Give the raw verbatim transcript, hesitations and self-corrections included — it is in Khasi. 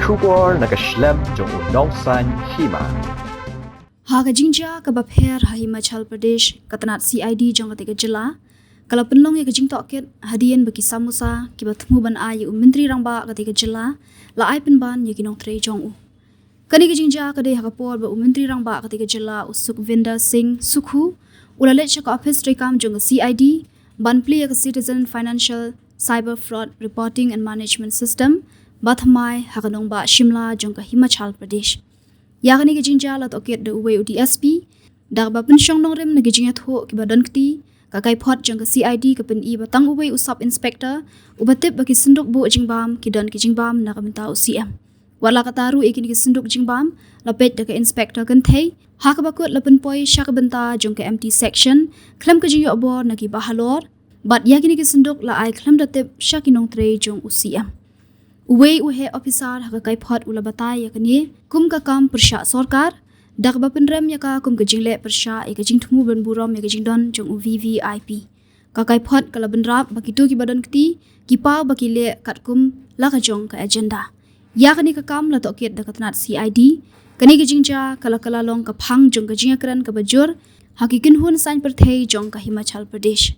Khubor na ka shlem jong u nongsan hima. Ha ka jingjia kaba pher ha Himachal Pradesh, ka tnat C I D jong katei ka jylla ka la pynlong ïa ka jingtohkit hadien ba ki samosa kiba thmu ban ai ïa u Myntri Rangbah katei ka jylla la ai pynban ïa ki nongtrei jong u. Kane ka jingjia ka dei ha ka por ba u Myntri Rangbah katei ka jylla, u Sukhvinder Singh Sukhu, u la leit sha ka ophis treikam jong ka C I D ban plie ïa ka Citizen Financial Cyber Fraud Reporting and Management System ba thymmai ha ka nongbah Shimla jong ka Himachal Pradesh. Ïa kane ka jingjia la tohkit da uwei u D S P. Da kaba pynshong nongrim na ki jingïathuh kiba don kti, ka kaiphod jong ka C I D ka pyni ba tang uwei u sub inspector uba tip ba ki synduk buh jingbam ki don ki jingbam na ka bynta u C M. Wat la katta ruh, ïa kine ki synduk jingbam la peit da ka inspector kynthei, ha kaba kut la pynpoi sha ka bynta jong ka empty section khlem ka jingïoh bor na ki bahalor. Bad ïa kine ki synduk la ai khlem da tip sha ki nongtrei jong u C M. Uwei u heh ophisar ha ka kaiphod u la batai ïa kane kum ka kam pyrshah sorkar, da kaba pynrem ïa ka kum ka jingleh pyrshah ïa ka jingthmu ban burom ïa ka jingdon jong u V V I P. Ka kaiphod ka la bynrap ba kito kiba don kti ki paw ba ki leh katkum la ka jong ka agenda. Ïa kane ka kam la tohkit da ka tnat C I D. Kane ka jingjia ka la kylla long ka phang jong ka jingïakren kaba jur ha ki kynhun saiñ pyrthei jong ka Himachal Pradesh.